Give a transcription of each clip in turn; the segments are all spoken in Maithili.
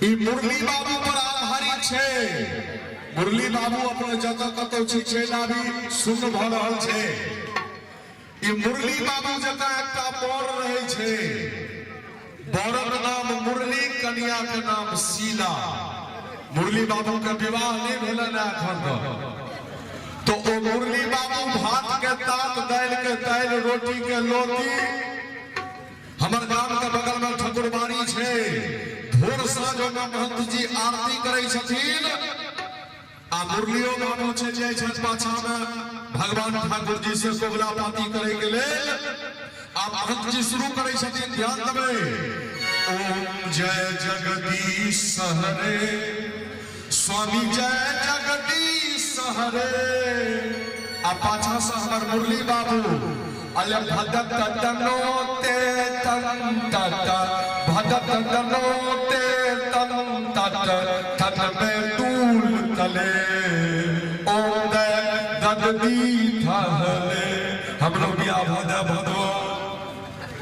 ई मुरली बाबू पर आधारित छै। मुरली बाबू अपने जतऽ कतौ छै चलि आबी, सुन्न भऽ रहल छै। ई मुरली बाबू जकाँ एकटा बर रहै छै। बरक नाम मुरली, कनिया के नाम शीला। मुरली बाबू के विवाह नहीं भेलनि एखन तक। तो ओ मुरली बाबू भात के तात, दालि के दालि, रोटी के लोटी। हमर गाम के बगल में ठकुरबाड़ी छै। भोर साँझ ओहिमे महंत जी आरती करै छथिन आ मुरलियो बाबू चलि जाइ छथि पाछा में भगवान ठाकुर जी से कबुला पाती करे के लेल। आ महंत जी शुरू करै छथिन, ध्यान देबै, ओम जय जगदीश हरे स्वामी जय जगदीश हरे। आ पाछा से हमर मुरली बाबू अले भदत तनो ते तन तत भदत तनो ते तन तत तन में तूल तले ओम दय दददी थहले। हमरो बियाह भऽ जाय भदवा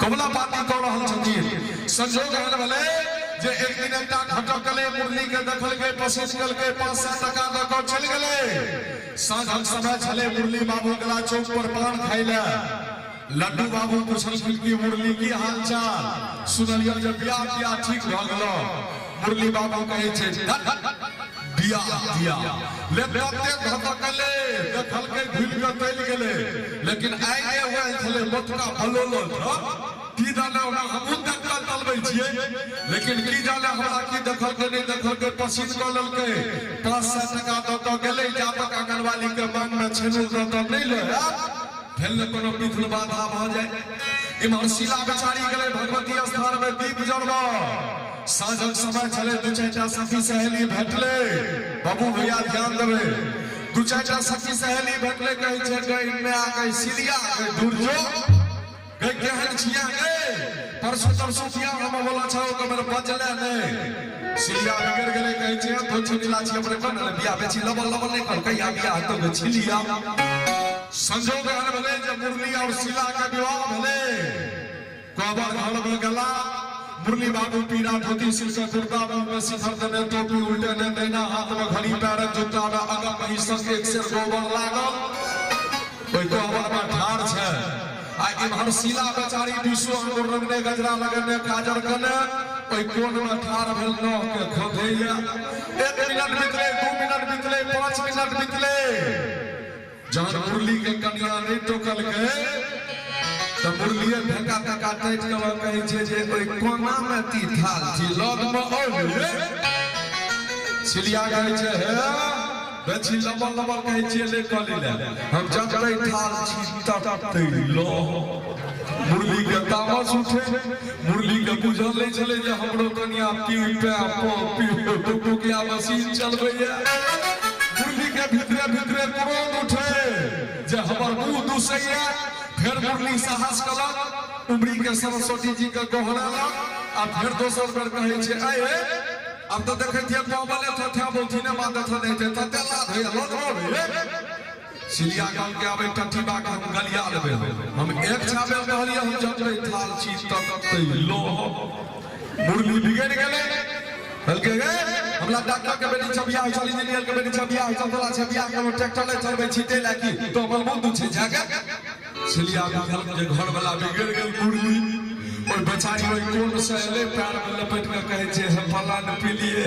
कमला पाती कऽ रहल छथिन। संजोग एहन भेलै जे एक दिन एकटा घटकले मुरली के देखलकै, पसिन केलकै, 500 टका दऽ कऽ चलि गेलै। साँझक समय छलै, मुरली बाबू गेला चौक पर पान खाइ लए। लड्डू बाबू पुछलखिन कि मुरली की हाल चाल, सुनलियौ जे बियाह तियाह ठीक भऽ गेलौ। मुरली बाबू कहै छै बियाह तियाह ले तते धधकले, देखलकै घुलि कऽ चलि गेलै। लेकिन आइ जे हुए छलै मोटका बलोलो की जाने, ओना हमहूँ देखल चलबै छियै, लेकिन की जाने हमरा की देखलकै नहि देखलकै, पसीन कऽ लेलकै। 500 टका दऽ कऽ गेलै। जा तक आंगनवाड़ी के मांग में छेनुर दऽ कऽ नहि ले आयब, भेल ने कोनो विघ्न बाधा भऽ जाय। इम्हर शीला बेचारी गेलै भगवती स्थान में दीप जरबऽ। साँझक समय छलै, दू चारिटा सखी सहेली भेटलै। बाबू भैया ध्यान देबै, दू चारिटा सखी सहेली भेटलै, कहै छै गई माय गई सिरिया गई दूर जो गई केहन छिया गई, परसू तरसू बियाह हम बोला छौ कमर बजले नहीं। सिरिया बिगड़ गेलै, कहै छै तो छिला छी अपने कोन ने बियाह बेची लबल लबल नहीं कल कहिया बियाह तो बे छिलिया। संजोग एहन भेलै जे मुरली और शीला के विवाह भेलै। कोबर घर में गेला मुरली बाबू, पीरा धोती सिल्क कुर्ता, मुंह में शिखर देने, टोपी उल्टेने, नैना हाथ में घड़ी, पैरक जूता में अगम महिषक एक सेर गोबर लागल। ओहि कोबर में ठाढ़ छै आ इम्हर शीला बेचारी बीसो अंगुर रंगने, गजरा लगने, काजर कने ओहि कोन में ठाढ़ भेल नह के खोधैया। 1 मिनट बितले, 2 मिनट बितले, 5 मिनट बितले, जहन मुरली के कनिया नहि टोकलकै तऽ मुरलिए फेका फेका टटि कऽ कहै छै जे ओहि कोना मे ती थाल छी लग मे औ। सिलिया कहै छै हे बेसी लबल लबल कहै छियै ले कऽ ले, हम जतै थाल छी ततै लो। मुरली के तामस उठे। मुरली के बुझल नहि छलै जे हमरो कनिया पी पे पो पी टुकटुकिया मशीन चलबैया। मुरली के भीतरे भीतरे क्रोध उठे जे हमर मुंह दुसैया। फेर मुरली साहस कलक, उमरी के सरस्वती जी के गोहरालक आ फेर दोसर बेर कहै छै आइ हे अब तो देखै छियै पावले थथ्या बोलथिन मां देख नहि छै तते लाभ होइया लग रे। सिलिया गांव के आबै टटीबा के हम गलिया लेबै, हम एक छाबेल कहलियै हम जतै थाल छी ततै लो। मुरली बिगड़ गेलै, कहलकै गे हमरा डॉक्टर के बेटी छै बियाह छल, इंजीनियर के बेटी छै बियाह छल, तोरा छै बियाह के ट्रैक्टर नहि चलबै छी तै लए की तो हमर मुंह दुछै जाके। सिलिया बुझल जे घर वाला बिगड़ गेल मुरली। ओहि बेचारी ओहि कोन से एलै, पैर में लपेट के कहै छै हे फलान पीलिए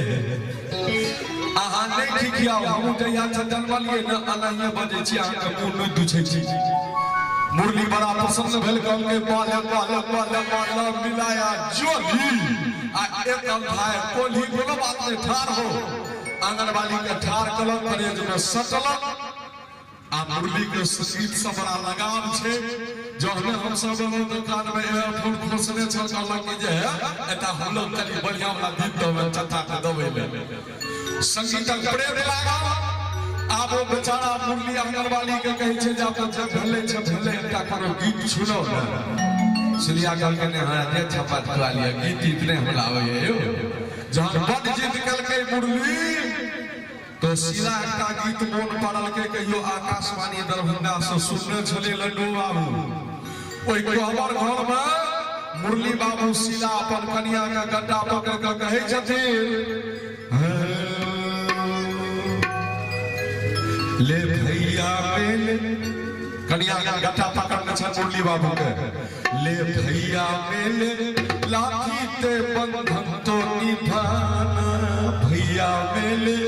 अहाँ नहि खिखियाउ, हमहूँ जहिया से जन्मलियै ने एनाहिए बजै छी, अहाँके मुँह नहि दुछै छी। मुरली बड़ा प्रसन्न भेल, कहलकै बाले बाले बाले बाले मिलाया जोली आ एक अंधाय कोल्ही, कोनो बात नहीं, ठार हो। आंगनबाड़ी के ठार कलक, करेज में सटलक आ मुरली के संगीत से बड़ा लगाव छै। जहने हम सब एलहुँ तऽ कान में एयरफोन खोसने छल, कहलक कि जे एतऽ हम लोग कनि बढ़िया वाला गीत देबै चाचा के देबै ले। संगीतक प्रेम लागल। आब ओ बेचारा मुरली आंगनबाड़ी के कहै छै जे आब तऽ जे भेलै छै भेलै, एकटा कोनो गीत सुनौ ने। सिलिया कहलकै नहि हमरा जे छप्पा खुआ लिअ, गीत तीत नहि हमरा आबैए यौ। जहन बड जिद केलकै मुरली तो शीला एकटा गीत मोन पड़लकै, कहियो आकाशवाणी दरभंगा से सुनने छलै लड्डू बाबू। ओहि कोहबर घर में मुरली बाबू शीला अपन कनिया के गड्ढा पकड़ के कहै छथिन, ले भैया मेले। कनिया के गड्ढा पकड़ने छल मुरली बाबू के, ले भैया मेले लाठी ते बंधन तो निभाना, भैया मेले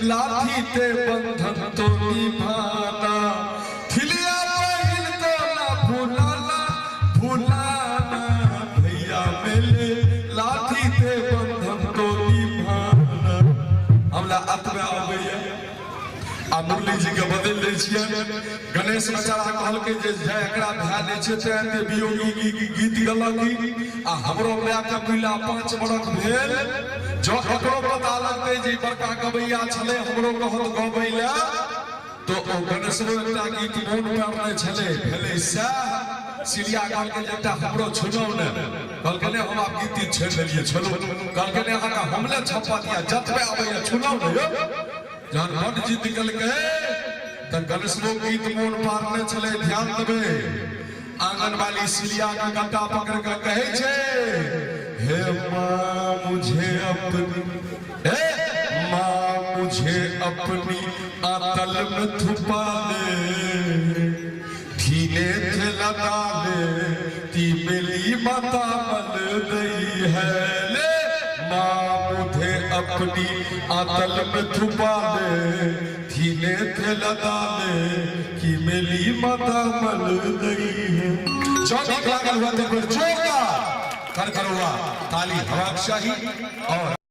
लाठी ते बंधन तो निभाना, थिलिया पहिल तो ना भुलाना भुलाना, भैया मेले लाठी ते बंधन तो निभाना। हमरा आत्मा आबैया आ मुरली जी के बदलि दै छियनि। गणेश बेचारा कहलकै जे जे एकरा भाय नहि छै तें एते वियोगी गीत गलक आ हमरो माय के मुइला 5 बरख भेल, जँ एकरो पता लगतै जे बड़का गबैया छलै हमरो कहत गबै लए, तो ओ गणेशरो एकटा गीत मोन पाड़ने छलै। भेलै सएह, सिलिया कहलकै जे एकटा हमरो छुनौ ने, कहलकै नहि हम आब गीत तीत छोड़ि देलियै, छोड़ू। कहलकै नहि अहाँके हमले छप्पा दिया जतबे आबैया छुनौ ने यौ। जहन बड जिद केलकै तऽ गणेशरो गीत मोन पाड़ने छलै। ध्यान देबै, आंगन वाली सिलिया के गट्टा पकड़ के कहै छै, हे माँ मुझे अपनी, हे माँ मुझे अपनी आतल में थुपा ले, ठीने थे लदा ले, ती मिली माता मल दई है, ले माँ मुझे अपनी आतल में थुपा ले, ठीने थे लदा ले, की मिली माता मल दई है। जँ नीक लागल हुआ तऽ एक बेर जोरदार कर हुआ ताली हवाक चाही। और